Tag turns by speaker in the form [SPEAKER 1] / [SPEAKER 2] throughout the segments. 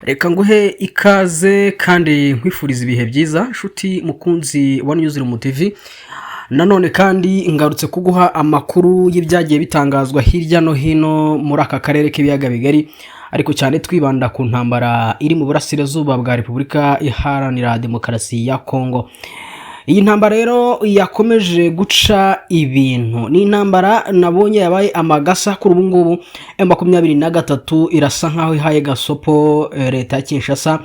[SPEAKER 1] Reka nguhe ikaze kandi nkwifuriza ibihe byiza, nshuti mukunzi wa Newsroom TV. Nanone kandi ngarutse kuguha amakuru y'ibyagiye bitangazwa hirya no hino muri aka karere k'ibiyaga bigari, ariko cyane twibanda ku ntambara iri mu burasirazuba bwa Repubulika Iharanira Demokarasi ya Kongo. Iyi ntambara rero yakomeje guca ibintu, ni intambara nabonye yabaye amagasa. Kuri ubu ngubu M23 irasa nkaho ihaye gasopo leta ya Kinshasa,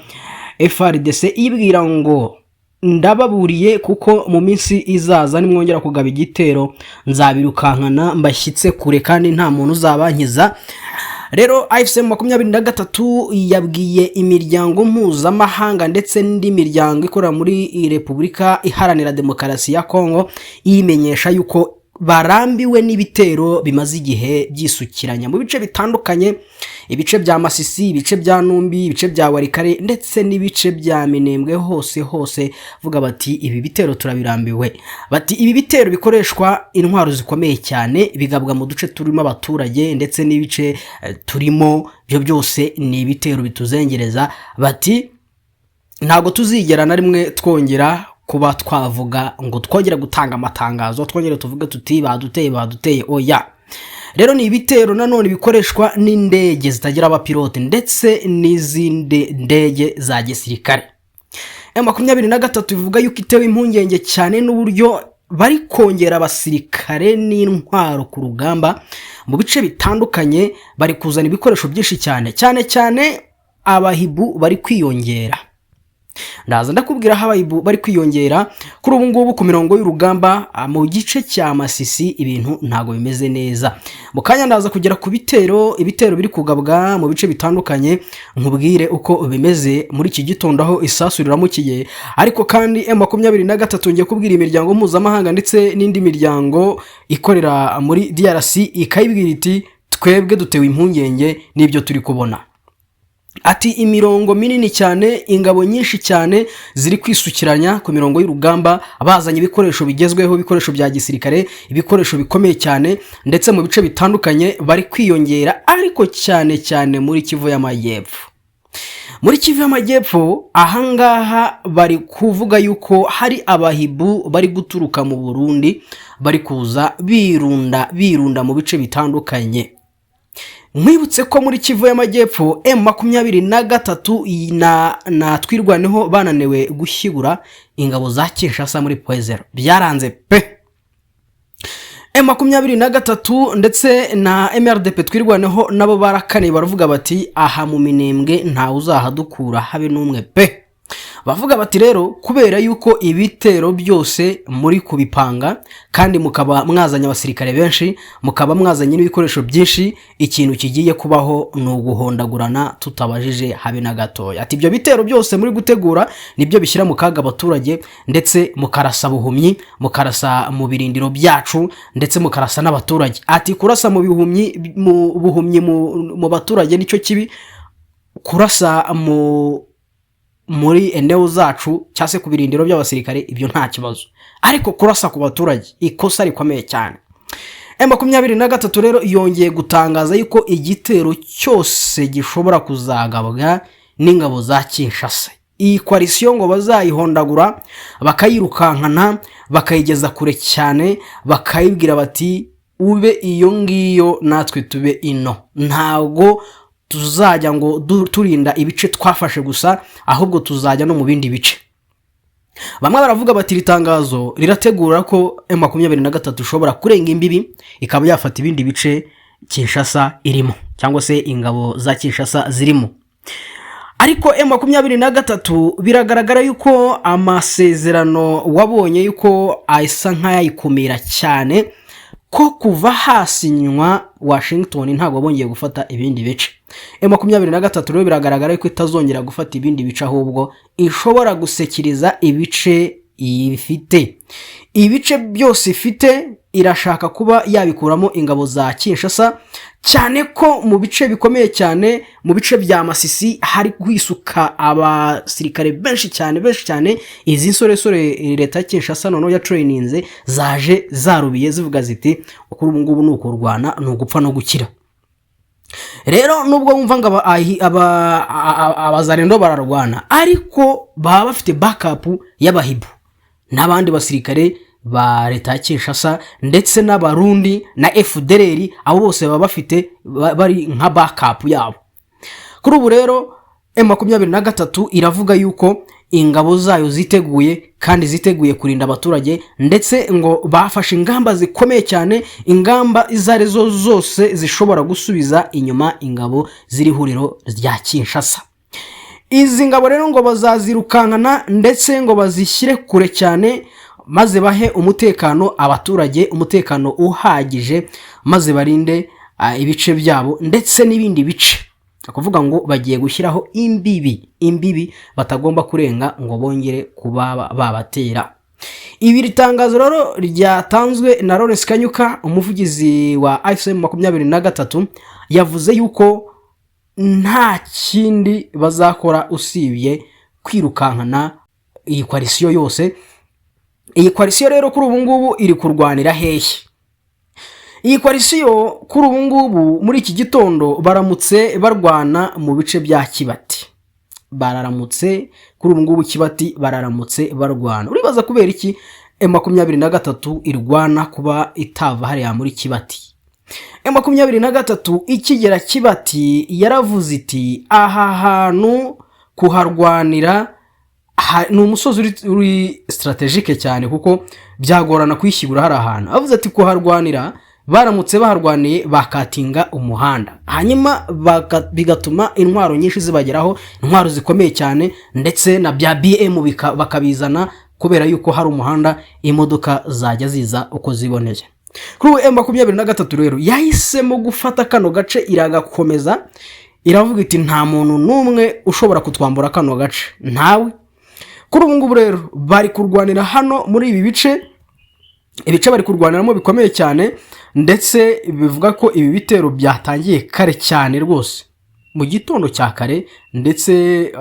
[SPEAKER 1] FARDC, ibwira ngo: "Ndababuriye kuko mu minsi izaza nimwongera kugaba igitero nzabirukankana mbashyitse kure kandi nta muntu uzabankiza." Rero AFC M23 yabwiye imiryango mpuzamahanga ndetse n'indi miryango ikorera muri Repubulika Iharanira Demokarasi ya Kongo, iyimenyesha yuko barambiwe n'ibitero bimaze igihe byisukiranya mu bice bitandukanye: ibice bya Masisi, ibice bya Numbi, ibice bya Walikale ndetse n'ibice bya Minembwe. Hose hose vuga bati: "Ibi bitero turabirambiwe." Bati: "Ibi bitero bikoreshwa intwaro zikomeye cyane, bigabwa mu duce turimo abaturage ndetse n'ibice turimo, ibyo byose ni ibitero bituzengereza." Bati: "Ntabwo tuzigera na rimwe twongera kuba twavuga ngo twongere gutanga amatangazo, twongere tuvuge tuti 'Baduteye, baduteye.' Oya." Rero ni ibitero nanone bikoreshwa n'indege zitagira abapilote ndetse n'izindi ndege za gisirikare. M23 ivuga yuko itewe impungenge cyane n'uburyo bari kongera abasirikare n'intwaro ku rugamba mu bice bitandukanye. Bari kuzana ibikoresho byinshi cyane, cyane cyane abahibu bari kwiyongera. Ndaza ndakubwira aho abayibu bari kwiyongera. Kuri ubu ngubu ku mirongo y'urugamba mu gice cya Masisi ibintu ntabwo bimeze neza. Mu kanya ndaza kugera ku bitero, ibitero biri kugabwa mu bice bitandukanye, nkubwire uko bimeze muri iki gitondo aho isasu riramukiye. Ariko kandi M23 ngiye kubwira imiryango mpuzamahanga ndetse n'indi miryango ikorera muri DRC, ikayibwira iti: "Twebwe dutewe impungenge n'ibyo turi kubona." Ati: "Imirongo minini cyane, ingabo nyinshi cyane ziri kwisukiranya ku mirongo y'urugamba, bazanye ibikoresho bigezweho, ibikoresho bya gisirikare, ibikoresho bikomeye cyane, ndetse mu bice bitandukanye bari kwiyongera, ariko cyane cyane muri Kivu y'Amajyepfo." Muri Kivu y'Amajyepfo ahangaha bari kuvuga yuko hari abahibu bari guturuka mu Burundi, bari kuza birunda birunda mu bice bitandukanye. Nkwibutse ko muri Kivu y'Amajyepfo M23 na Twirwaneho bananiwe gushyigura ingabo za Kinshasa muri Point Zéro, byaranze pe. M23 ndetse na MRDP Twirwaneho nabo barakaniye, baravuga bati: "Aha mu Minembwe ntawe uzahadukura habe n'umwe pe." Bavuga bati: "Rero kubera yuko ibitero byose muri kubipanga kandi mukaba mwazanye abasirikare benshi, mukaba mwazanye n'ibikoresho byinshi, ikintu kigiye kubaho ni uguhondagurana tutabajije habe na gatoya." Ati: "Ibyo bitero byose muri gutegura nibyo bishyira mu kaga abaturage, ndetse mukarasa buhumyi, mukarasa mu birindiro byacu, ndetse mukarasa n'abaturage." Ati: "Kurasa mu bihumyi, mu buhumyi, mu baturage nicyo kibi. Kurasa muri eneo zacu cyangwa se ku birindiro by'abasirikare, ibyo nta kibazo, ariko kurasa ku baturage ikosa rikomeye cyane." M23 rero yongeye gutangaza yuko igitero cyose gishobora kuzagabwa n'ingabo za Kinshasa, iyi coalition ngo bazayihondagura, bakayirukankana, bakayigeza kure cyane, bakayibwira bati: "Ube iyo ngiyo, natwe tube ino. Ntabwo tuzajya ngo turinda ibice twafashe gusa, ahubwo tuzajya no mu bindi bice." Bamwe baravuga bati: "Iri tangazo rirategura ko M23 ishobora kurenga imbibi, ikaba yafata ibindi bice Kinshasa irimo cyangwa se ingabo za Kinshasa zirimo." Ariko M23 biragaragara yuko amasezerano wabonye yuko asa nk'ayayikumira cyane, ko kuva hasinywa Washington ntabwo bongeye gufata ibindi bice. M23 rero biragaragara yuko itazongera gufata ibindi bice, ahubwo ishobora gusekiriza ibice ifite. Ibice byose ifite irashaka kuba yabikuramo ingabo za Kinshasa, cyane ko mu bice bikomeye cyane, mu bice bya Masisi, hari kwisuka abasirikare benshi cyane, benshi cyane. Izi nsoresore leta ya Kinshasa noneho yatrayininze zaje zarubiye, zivuga ziti: "Kuri ubu ngubu ni ukurwana, ni ugupfa no gukira." Rero nubwo wumva ngo abazarendo bararwana, ariko baba bafite backup y'abahibu n'abandi basirikare ba leta ya Kinshasa ndetse n'Abarundi na FDLR. Abo bose baba bafite bari nka backup yabo. Kuri ubu rero M23 iravuga yuko ingabo zayo ziteguye kandi ziteguye kurinda abaturage, ndetse ngo bafashe ingamba zikomeye cyane, ingamba izo ari zo zose zishobora gusubiza inyuma ingabo z'iri huriro rya Kinshasa. Izi ngabo rero ngo bazazirukankana ndetse ngo bazishyire kure cyane, maze bahe umutekano abaturage, umutekano uhagije, maze barinde ibice byabo ndetse n'ibindi bice. Ni ukuvuga ngo bagiye gushyiraho imbibi, imbibi batagomba kurenga ngo bongere kuba babatera. Ibi iri tangazo rero ryatanzwe na Lawrence Kanyuka, umuvugizi wa AFC M 23, yavuze yuko nta kindi bazakora usibye kwirukankana iyi coalition yose. Iyi coalition rero kuri ubu ngubu iri kurwanira hehe? Iyi coalition kuri ubu ngubu muri iki gitondo baramutse barwana mu bice bya Kibati. Bararamutse kuri ubu ngubu Kibati bararamutse barwana. Uribaza kubera iki M23 irwana kuba itava hariya muri Kibati? M23 ikigera Kibati yaravuze iti: "Aha hantu kuharwanira ni umusozi uri stratégique cyane, kuko byagorana kwishyibura hari ahantu." Avuze ati kuharwanira, baramutse baharwaniye bakatinga umuhanda, hanyuma bigatuma intwaro nyinshi zibageraho, intwaro zikomeye cyane, ndetse na bya BM bakabizana, kubera yuko hari umuhanda imodoka zajya ziza uko ziboneye. Kuri ubu M23 rero yahisemo gufata kano gace iragakomeza, iravuga iti: "Nta muntu n'umwe ushobora kutwambura kano gace, ntawe." Kuri ubu ngubu rero bari kurwanira hano muri ibi bice. Ibice bari kurwaniramo bikomeye cyane, ndetse bivuga ko ibi bitero byatangiye kare cyane rwose, mu gitondo cya kare, ndetse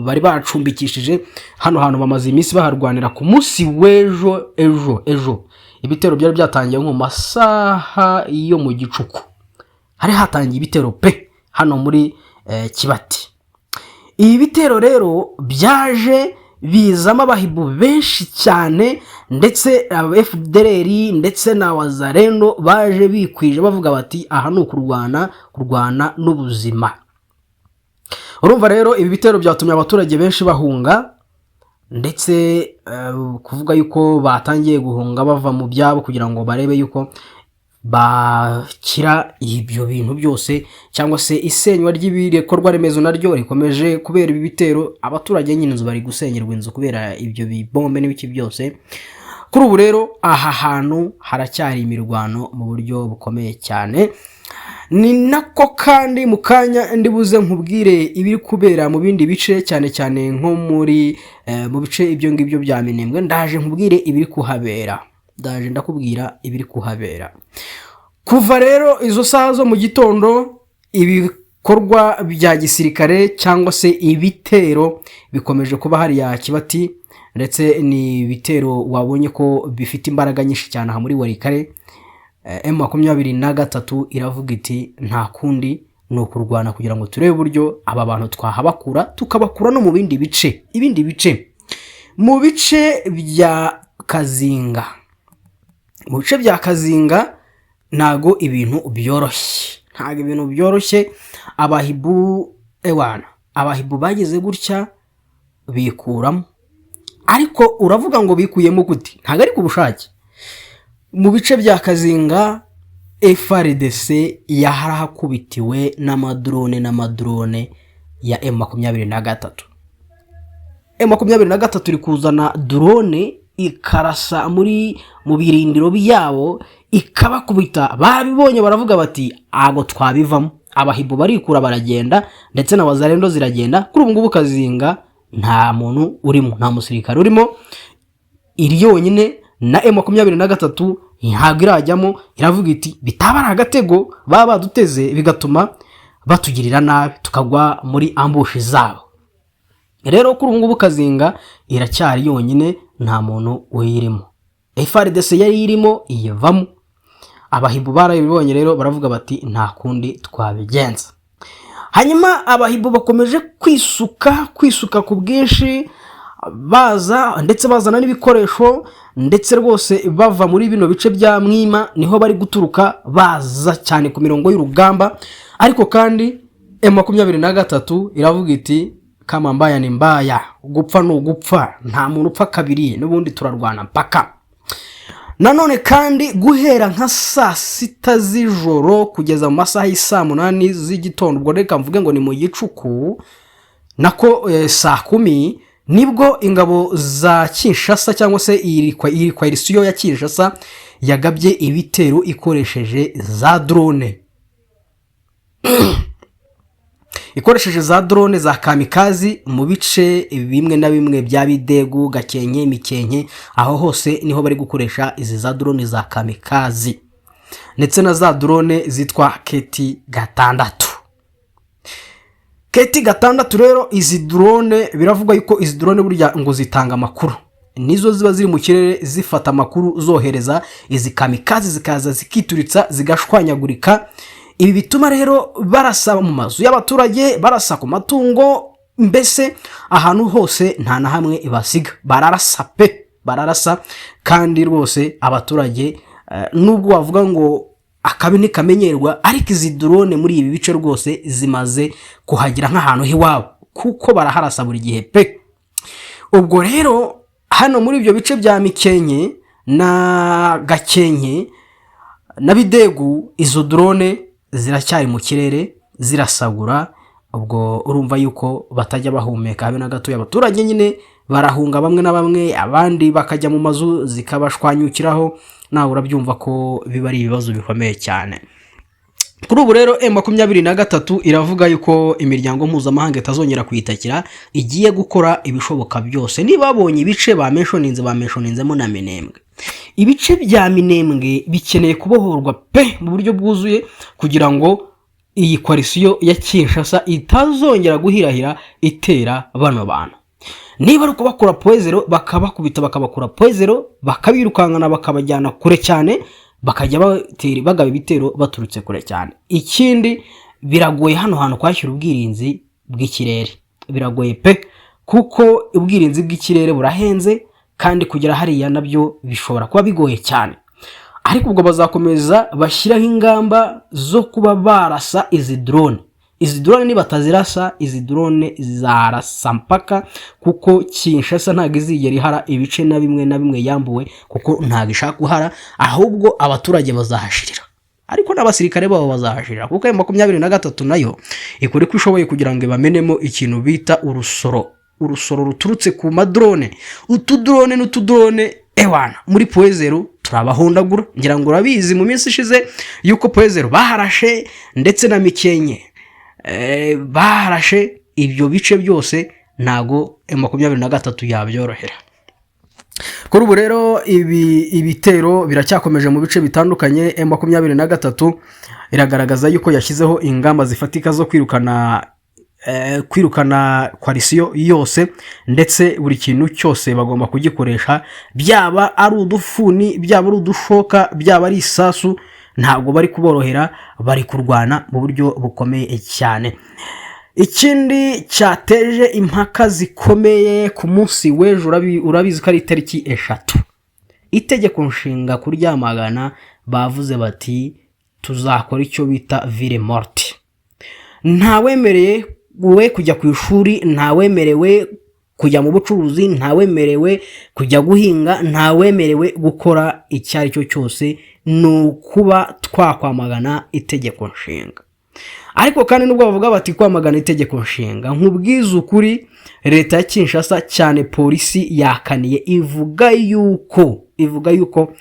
[SPEAKER 1] bari bacumbikishije hano hantu, bamaze iminsi baharwanira. Ku munsi w'ejo, ejo ejo, ibitero byari byatangiye nko mu masaha yo mu gicuku, hari hatangiye ibitero pe hano muri Kibati. Ibi bitero rero byaje bizamo abahibu benshi cyane, ndetse aba FDLR ndetse na Wazarendo baje bikwije, bavuga bati: "Aha ni ukurwana, kurwana n'ubuzima." Urumva rero ibi bitero byatumye abaturage benshi bahunga, ndetse kuvuga yuko batangiye guhunga bava mu byabo kugira ngo barebe yuko bakira ibyo bintu byose, cyangwa se isenywa ry'ibikorwa remezo naryo rikomeje kubera ibi bitero. Abaturage nyine inzu bari gusenyerwa inzu kubera ibyo bibombe n'ibiki byose. Kuri ubu rero aha hantu haracyari imirwano mu buryo bukomeye cyane. Ni nako kandi mu kanya ndibuze nkubwire ibiri kubera mu bindi bice, cyane cyane nko muri mu bice ibyo ngibyo bya Minembwe. Ndaje nkubwire ibiri kuhabera, ndaje ndakubwira ibiri kuhabera. Kuva rero izo saha zo mu gitondo, ibikorwa bya gisirikare cyangwa se ibitero bikomeje kuba hariya Kibati, ndetse ni ibitero wabonye ko bifite imbaraga nyinshi cyane aha muri Walikale. M23 iravuga iti: "Nta kundi, ni ukurwana kugira ngo turebe uburyo aba bantu twahabakura, tukabakura no mu bindi bice." Ibindi bice, mu bice bya Kazinga, mu bice bya Kazinga ntago ibintu byoroshye, ntago ibintu byoroshye. Abahibu, ewana, abahibu bageze gutya bikuramo, ariko uravuga ngo bikuyemo gute? Ntabwo ari ku bushake. Mu bice bya Kazinga FARDC yarahakubitiwe n'amadrone, n'amadrone ya M23. M23 iri kuzana drone ikarasa muri mu birindiro byabo, ikabakubita. Babibonye baravuga bati: "Ntabwo twabivamo." Abahibu barikura baragenda, ndetse na Wazarendo ziragenda. Kuri ubu ngubu Kazinga nta muntu urimo, nta musirikare urimo, iri yonyine na M23 ntabwo irajyamo. Iravuga iti: "Bitaba ari agatego baba baduteze, bigatuma batugirira nabi, tukagwa muri ambush zabo." Rero kuri ubu ngubu Kazinga iracyari yonyine, nta muntu uyirimo. FARDC yari irimo iyivamo. Abahibu barabibonye rero, baravuga bati: "Nta kundi twabigenza." Hanyuma abahibu bakomeje kwisuka, kwisuka ku bwinshi, baza ndetse bazana n'ibikoresho, ndetse rwose bava muri bino bice bya Mwima, niho bari guturuka baza cyane ku mirongo y'urugamba. Ariko kandi M23 iravuga iti: "Kama mbaya ni mbaya, gupfa ni ugupfa, nta muntu upfa kabiri, n'ubundi turarwana mpaka." Nanone kandi guhera nka saa 6 z'ijoro kugeza mu masaha y'isaa 8 z'igitondo, ubwo reka mvuge ngo ni mu gicuku, nako saa 10, nibwo ingabo za Kinshasa cyangwa se iyi coalition ya Kinshasa yagabye ibitero ikoresheje za drone za kamikazi mu bice bimwe na bimwe bya Bidegu, Gakenke, Mikenke. Aho hose niho bari gukoresha izi za drone za kamikazi ndetse na za drone zitwa KT 6. KT 6 rero, izi drone biravugwa yuko izi drone burya ngo zitanga amakuru, nizo ziba ziri mu kirere zifata amakuru, zohereza izi kamikazi, zikaza zikituritsa, zigashwanyagurika. Ibi bituma rero barasa mu mazu y'abaturage, barasa ku matungo, mbese ahantu hose nta na hamwe basiga, bararasa pe, bararasa. Kandi rwose abaturage, nubwo wavuga ngo akabi ntikamenyerwa, ariko izi drone muri ibi bice rwose zimaze kuhagera nk'ahantu h'iwabo, kuko baraharasa buri gihe pe. Ubwo rero hano muri ibyo bice bya Mikenke na Gakenke na Bidegu, izo drone ziracyari mu kirere zirasagura. Ubwo urumva yuko batajya bahumeka habe na gatoya. Abaturage nyine barahunga bamwe na bamwe, abandi bakajya mu mazu zikabashwanyukiraho. Nawe urabyumva ko biba ari ibibazo bikomeye cyane. Kuri ubu rero M23 iravuga yuko imiryango mpuzamahanga itazongera kuyitakira, igiye gukora ibishoboka byose. Niba babonye ibice bamentioninze, bamentioninzemo na Minembwe. Ibice bya Minembwe bikeneye kubohorwa pe mu buryo bwuzuye, kugira ngo iyi coalition ya Kinshasa itazongera guhirahira itera bano bantu. Niba ari ukubakura point zéro, bakabakubita, bakabakura point zéro, bakabirukankana, bakabajyana kure cyane, bakajya batera, bagaba ibitero baturutse kure cyane. Ikindi, biragoye hano hantu kuhashyira ubwirinzi bw'ikirere, biragoye pe, kuko ubwirinzi bw'ikirere burahenze, kandi kugera hariya nabyo bishobora kuba bigoye cyane. Ariko ubwo bazakomeza bashyiraho ingamba zo kuba barasa izi drone. Izi drone nibatazirasa, izi drone zarasa mpaka, kuko Kinshasa ntabwo izigera ihara ibice na bimwe na bimwe yambuwe, kuko ntabwo ishaka guhara, ahubwo abaturage bazahashirira, ariko n'abasirikare babo bazahashirira, kuko M23 nayo ikora uko ishoboye kugira ngo ibamenemo ikintu bita urusoro, urusoro ruturutse ku madrone. Utudrone n'utudrone, ewana, muri point zéro turabahondagura. Ngira ngo urabizi mu minsi ishize yuko point zéro baharashe, ndetse na Mikenke baharashe. Ibyo bice byose ntago M23 yabyorohera. Kuri ubu rero ibi ibitero biracyakomeje mu bice bitandukanye. M23 iragaragaza yuko yashyizeho ingamba zifatika zo kwirukana coalition yose, ndetse buri kintu cyose bagomba kugikoresha, byaba ari udufuni, byaba ari udushoka, byaba ari isasu, ntabwo bari kuborohera, bari kurwana mu buryo bukomeye cyane. Ikindi cyateje impaka zikomeye ku munsi w'ejo, urabizi ko ari itariki 3, itegeko nshinga kuryamagana, bavuze bati: "Tuzakora icyo bita ville morte." Ntawemereye we kujya ku ishuri, ntawemerewe kujya mu bucuruzi, ntawemerewe kujya guhinga, ntawemerewe gukora icyo ari cyo cyose, ni ukuba twakwamagana itegeko nshinga. Ariko kandi nubwo bavuga bati kwamagana itegeko nshinga, nkubwize ukuri, leta ya Kinshasa, cyane polisi, yakaniye, ivuga yuko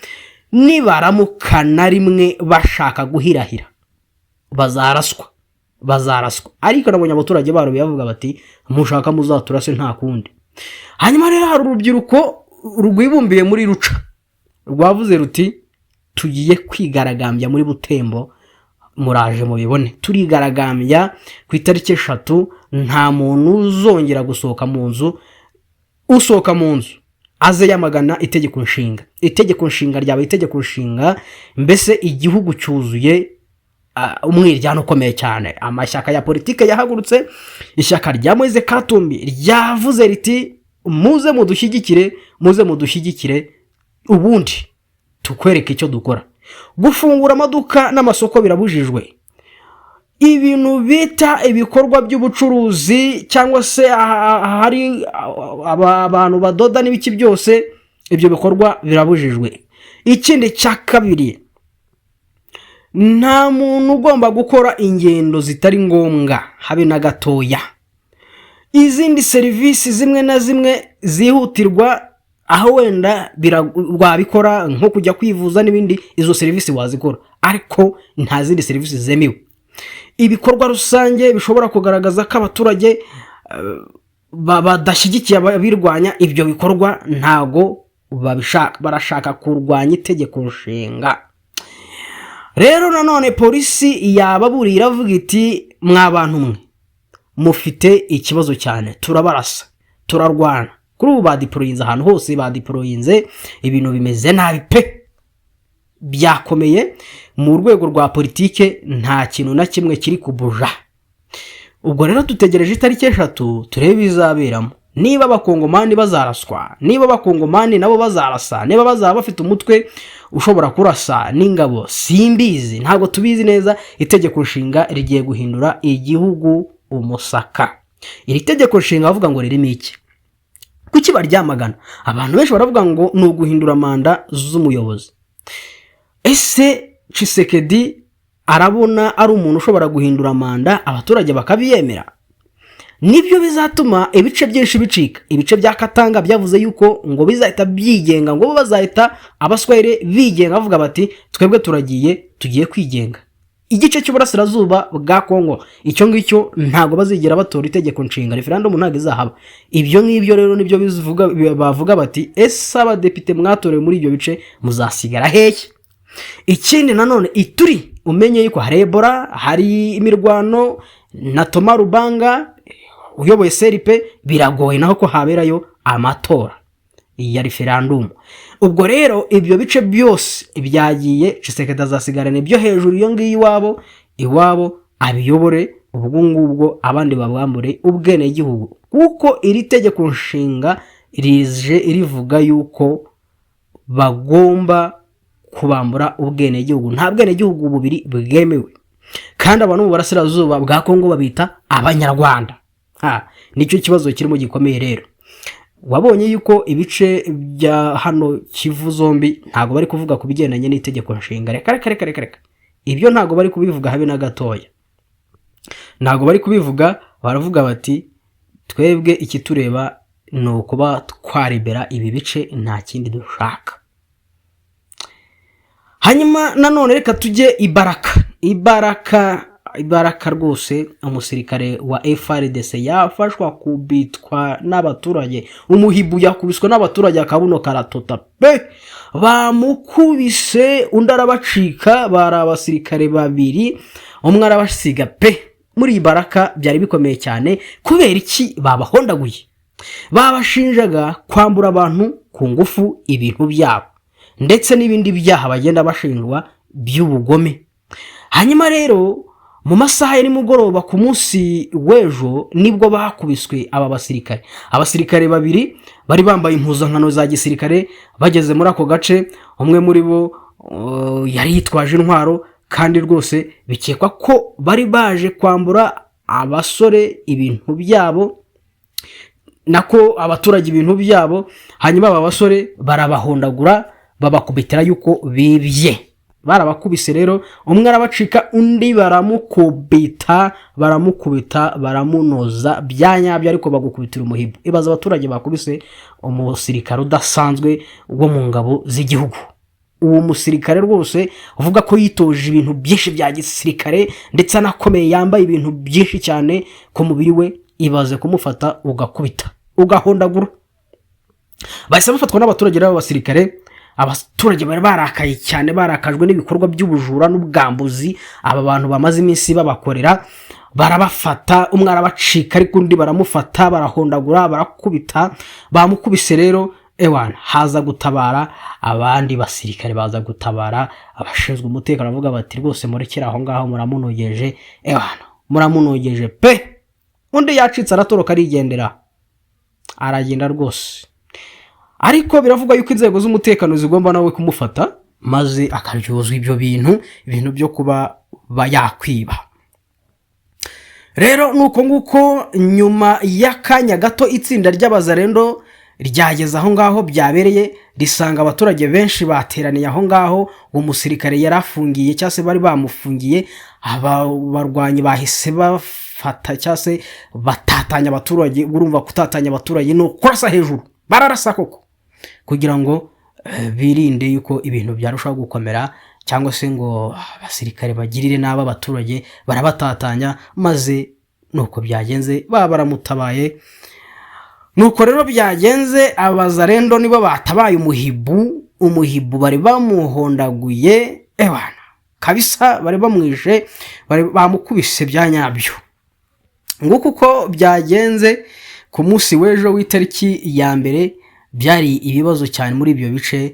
[SPEAKER 1] nibaramukana rimwe bashaka guhirahira bazaraswa, bazaraswa. Ariko nabonye abaturage baro bavuga bati: "Mushaka muzaturase, nta kundi." Hanyuma rero hari urubyiruko rwibumbiye muri Lucha, rwavuze ruti: "Tugiye kwigaragambya muri Butembo, muraje mubibone, turigaragambya ku itariki 3, nta muntu uzongera gusohoka mu nzu, usohoka mu nzu Aze yamagana itegeko nshinga. Itegeko nshinga ryabaye itegeko nshinga, mbese igihugu cyuzuye umwiryane ukomeye cyane. Amashyaka ya politike yahagurutse. Ishyaka rya Moise Katumbi ryavuze riti: "Muze mudushyigikire, muze mudushyigikire, ubundi tukwereke icyo dukora." Gufungura amaduka n'amasoko birabujijwe. Ibintu bita ibikorwa by'ubucuruzi cyangwa se ahari abantu badoda n'ibiki byose, ibyo bikorwa birabujijwe. Ikindi cya kabiri, nta muntu ugomba gukora ingendo zitari ngombwa habe na gatoya. Izindi serivisi zimwe na zimwe zihutirwa, aho wenda wabikora nko kujya kwivuza n'ibindi, izo serivisi wazikora, ariko nta zindi serivisi zemewe. Ibikorwa rusange bishobora kugaragaza ko abaturage badashyigikiye ababirwanya, ibyo bikorwa ntago babishaka. Barashaka kurwanya itegeko nshinga. Rero nanone polisi yababuriye, iravuga iti: "Mwa bantu mwe, mufite ikibazo cyane, turabarasa, turarwana." Kuri ubu badeployinze ahantu hose, badeployinze, ibintu bimeze nabi pe, byakomeye. Mu rwego rwa politike nta kintu na kimwe kiri kubuja. Ubwo rero dutegereje itariki 3, turebe ibizaberamo, niba Abakongomani bazaraswa, niba Abakongomani nabo bazarasa, niba bazaba bafite umutwe ushobora kurasa n'ingabo, simbizi, ntabwo tubizi neza. Itegeko nshinga rigiye guhindura igihugu umusaka. Iri tegeko nshinga bavuga ngo ririmo iki? Kuki baryamagana? Abantu benshi baravuga ngo ni uguhindura manda z'umuyobozi. Ese Tshisekedi arabona ari umuntu ushobora guhindura manda abaturage bakabiyemera? Nibyo bizatuma ibice byinshi bicika. Ibice bya Katanga byavuze yuko ngo bizahita byigenga, ngo bo bazahita Abaswahili bigenga, bavuga bati: "Twebwe turagiye, tugiye kwigenga." Igice cy'uburasirazuba bwa Kongo, icyo ngicyo ntabwo bazigera batora itegeko nshinga, referandumu ntabwo izahaba. Ibyo ngibyo rero nibyo bavuga bati: "Ese abadepite mwatorewe muri ibyo bice muzasigara hehe?" Ikindi nanone, Ituri, umenye yuko hari Ebola, hari imirwano na Thomas Lubanga uyoboye CRP, biragoye naho ko haberayo amatora ya referandumu. Ubwo rero ibyo bice byose byagiye, Tshisekedi azasigarana ibyo hejuru iyo ngiyo iwabo abiyobore. Ubwo ngubwo abandi babwambure ubwenegihugu, kuko iri tegeko nshinga rije rivuga yuko bagomba kubambura ubwenegihugu. Nta bwenegihugu bubiri bwemewe, kandi abantu mu burasirazuba bwa Kongo babita Abanyarwanda. Nicyo kibazo kirimo gikomeye. Rero wabonye yuko ibice bya hano Kivu zombi ntabwo bari kuvuga ku bigendanye n'itegeko nshinga. Reka reka reka reka reka, ibyo ntabwo bari kubivuga habe na gatoya, ntabwo bari kubivuga. Baravuga bati: "Twebwe ikitureba ni ukuba twarebera ibi bice, nta kindi dushaka." Hanyuma nanone reka tujye i Baraka. I Baraka, i Baraka rwose, umusirikare wa FARDC yafashwa akubitwa n'abaturage. Umuhibu yakubiswe n'abaturage, akabuno karatota pe. Bamukubise, undi arabacika. Bari abasirikare babiri, umwe arabasiga pe. Muri iyi Baraka byari bikomeye cyane. Kubera iki babahondaguye? Babashinjaga kwambura abantu ku ngufu ibintu byabo, ndetse n'ibindi byaha bagenda bashinjwa by'ubugome. Hanyuma rero mu masaha ya nimugoroba ku munsi w'ejo nibwo bakubiswe aba basirikare. Abasirikare babiri bari bambaye impuzankano za gisirikare bageze muri ako gace, umwe muri bo yari yitwaje intwaro, kandi rwose bikekwa ko bari baje kwambura abasore ibintu byabo, nako abaturage ibintu byabo. Hanyuma aba basore barabahondagura, babakubitira yuko bibye. Barabakubise rero, umwe arabacika, undi baramukubita, baramukubita, baramunoza bya nyabyo, ariko bagukubitira umuhigo. Ibaza abaturage bakubise umusirikare udasanzwe wo mu ngabo z'igihugu. Uwo musirikare rwose uvuga ko yitoje ibintu byinshi bya gisirikare, ndetse anakomeye, yambaye ibintu byinshi cyane ku mubiri we, ibaze kumufata ugakubita, ugahondagura. Bahise bafatwa n'abaturage rero, b'abasirikare. Abaturage bari barakaye cyane, barakajwe n'ibikorwa by'ubujura n'ubwambuzi aba bantu bamaze iminsi babakorera. Barabafata, umwe arabacika, ariko undi baramufata, barahondagura, barakubita. Bamukubise rero, Ewana, haza gutabara abandi basirikare, baza gutabara abashinzwe umutekano, bavuga bati: "Rwose murekere aho ngaho, muramunogeje, ewana, muramunogeje pe." Undi yacitse, aratoroka, arigendera, aragenda rwose. Ariko biravugwa yuko inzego z'umutekano zigomba nawe kumufata, maze akaryozwa ibyo bintu, ibintu byo kuba yakwiba. Rero ni uko nguko. Nyuma y'akanya gato, itsinda ry'Abazarendo ryageze aho ngaho byabereye, risanga abaturage benshi bateraniye aho ngaho uwo musirikare yari afungiye, cyangwa se bari bamufungiye. Aba barwanyi bahise bafata cyangwa se batatanya abaturage. Urumva, kutatanya abaturage ni ukurasa hejuru. Bararasa koko kugira ngo birinde yuko ibintu byarushaho gukomera, cyangwa se ngo abasirikare bagirire nabi abaturage. Barabatatanya, maze nuko byagenze, baba baramutabaye. Nuko rero byagenze, Abazarendo nibo batabaye umuhibu. Umuhibu bari bamuhondaguye, ewana, kabisa bari bamwishe, bari bamukubise bya nyabyo. Nguko uko byagenze ku munsi w'ejo w'itariki ya 1. Byari ibibazo cyane muri ibyo bice.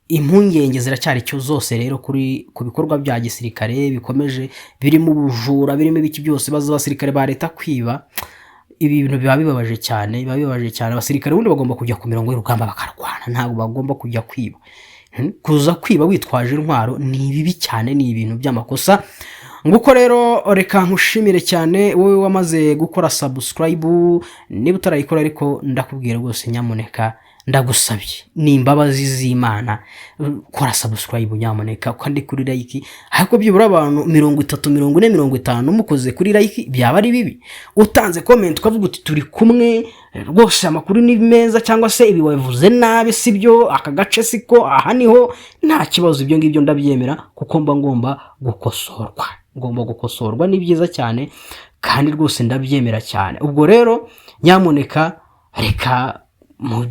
[SPEAKER 1] Impungenge ziracyari cyo zose rero kuri ku bikorwa bya gisirikare bikomeje, birimo ubujura, birimo ibiki byose. Baza abasirikare ba leta kwiba, ibi bintu biba bibabaje cyane, biba bibabaje cyane. Abasirikare ubundi bagomba kujya ku mirongo y'urugamba bakarwana, ntabwo bagomba kujya kwiba. Kuza kwiba witwaje intwaro ni bibi cyane, ni ibintu by'amakosa. Nguko rero. Reka nkushimire cyane wowe wamaze gukora subscribe. Niba utarayikora ariko, ndakubwira rwose, nyamuneka, ndagusabye, ni imbabazi z'Imana, kora subscribe nyamuneka, kandi kuri like. Ariko byibura abantu 30, 40, 50 mukoze kuri like, byaba ari bibi. Utanze comment ukavuga uti: "Turi kumwe rwose, amakuru ni meza," cyangwa se "Ibi wabivuze nabi, si byo, aka gace siko, aha niho," nta kibazo, ibyo ngibyo ndabyemera kuko mba ngomba gukosorwa, ngomba gukosorwa. Ni byiza cyane kandi rwose ndabyemera cyane. Ubwo rero nyamuneka reka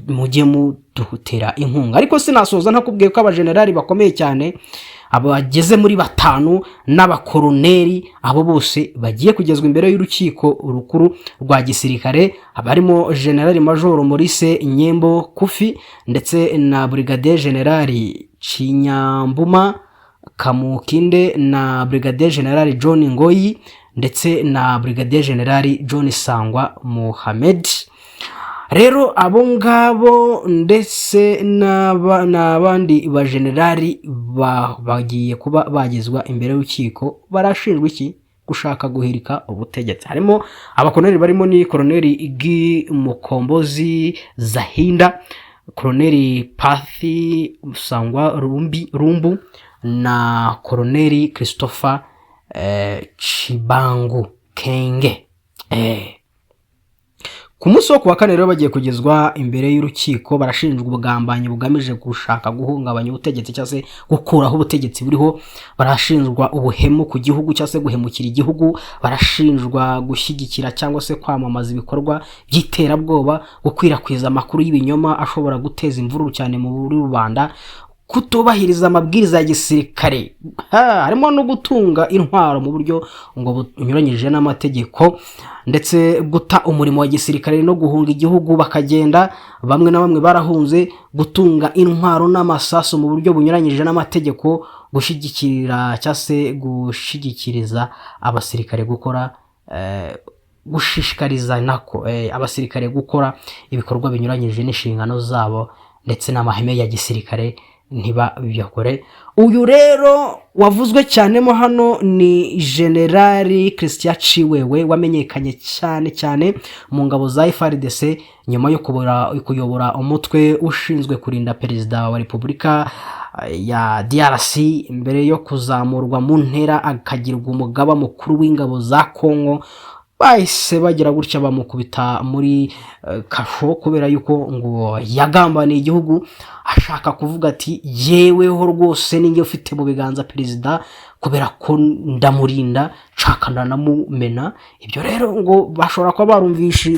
[SPEAKER 1] mujye mudutera inkunga. Ariko sinasoza ntakubwiye ko abajenerali bakomeye cyane abageze muri batanu n'abakoroneri, abo bose bagiye kugezwa imbere y'urukiko rukuru rwa gisirikare, abarimo Generali Majoro Maurice Nyembo Kufi ndetse na Brigadier Generali Kinyambuma Kamukinde na Brigadier Generali John Ngoyi ndetse na Brigadier Generali John Sangwa Muhamed. Rero abo ngabo ndetse n'abandi bajenerali bagiye kuba bagezwa imbere y'urukiko. Barashinjwa iki? Gushaka guhirika ubutegetsi. Harimo abakoroneri, barimo ni Koroneri Guy Mukombozi Zahinda, Koroneri Pathi Sangwa Rumbi Rumbu na Koroneri Christopher Chibangu Kenge. Ku munsi wo kuwa kane rero bagiye kugezwa imbere y'urukiko. Barashinjwa ubugambanyi bugamije gushaka guhungabanya ubutegetsi cyangwa se gukuraho ubutegetsi buriho, barashinjwa ubuhemu ku gihugu cyangwa se guhemukira igihugu, barashinjwa gushyigikira cyangwa se kwamamaza ibikorwa by'iterabwoba, gukwirakwiza amakuru y'ibinyoma ashobora guteza imvururu cyane muri rubanda, kutubahiriza amabwiriza ya gisirikare. Harimo no gutunga intwaro mu buryo ngo bunyuranyije n'amategeko, ndetse guta umurimo wa gisirikare no guhunga igihugu bakagenda, bamwe na bamwe barahunze, gutunga intwaro n'amasasu mu buryo bunyuranyije n'amategeko, gushyigikira cyangwa se gushyigikiriza abasirikare gukora, gushishikariza nako abasirikare gukora ibikorwa binyuranyije n'inshingano zabo ndetse n'amahame ya gisirikare ntibabikore. Uyu rero wavuzwe cyane mo hano ni Generali Christian Ciwewe, wamenyekanye cyane cyane mu ngabo za FARDC nyuma yo kuyobora umutwe ushinzwe kurinda perezida wa Repubulika ya DRC, mbere yo kuzamurwa mu ntera akagirwa umugaba mukuru w'ingabo za Congo. Bahise bagira gutya bamukubita muri kasho kubera yuko ngo yagambaniye igihugu, ashaka kuvuga ati: "Yeweho rwose ninjye ufite mu biganza perezida kubera ko ndamurinda, nshaka ndanamumena." Ibyo rero ngo bashobora kuba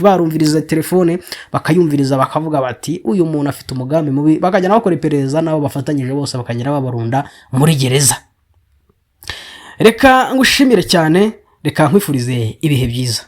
[SPEAKER 1] barumviriza telefone, bakayumviriza, bakavuga bati: "Uyu muntu afite umugambi mubi," bakajya bakora iperereza nabo bafatanyije bose, bakagera babarunda muri gereza. Reka ngushimire cyane, reka nkwifurize ibihe byiza.